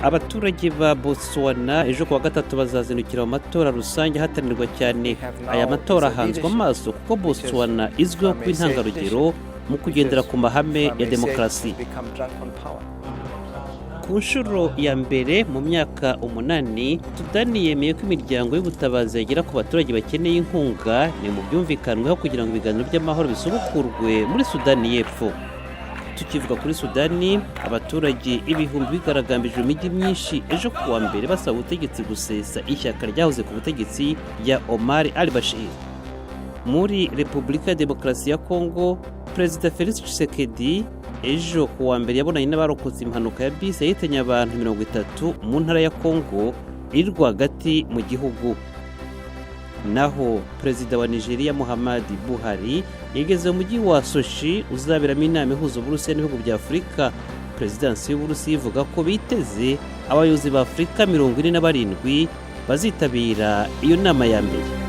Abaturage ba Botswana ejo kuwa gatatu bazazindukira mu matora rusange ahatanirwa cyane. Aya matora ahanzwe amaso kuko Botswana izwiho kuba intangarugero mu kugendera ku mahame ya demokarasi. Ku nshuro ya mbere mu myaka 8, Sudani yemeye ko imiryango y'ubutabazi yagera ku baturage bakeneye inkunga. Ni mu byumvikanweho kugira ngo ibiganiro by'amahoro bisubukurwe muri Sudani y'Epfo. Tukivuga kuri Sudani, abaturage ibihumbi bigaragambije mu mijyi myinshi ejo kuwa mbere basaba ubutegetsi gusesa ishyaka ryahoze ku butegetsi rya Omar al Bashir. Muri Repubulika ya Demokarasi ya Kongo, Perezida Felix Tshisekedi ejo kuwa mbere yabonanye n'abarokotse impanuka ya bisi yahitanye abantu 30 mu ntara ya Kongo iri rwagati mu gihugu. Naho Perezida wa Nigeria Muhammad Buhari yageze mu mujyi wa Sochi uzaberamo inama ihuza Uburusiya n'ibihugu bya Afurika. Perezidansi y'Uburusiya ivuga ko biteze abayobozi ba Afurika 47 bazitabira iyo nama ya mbere.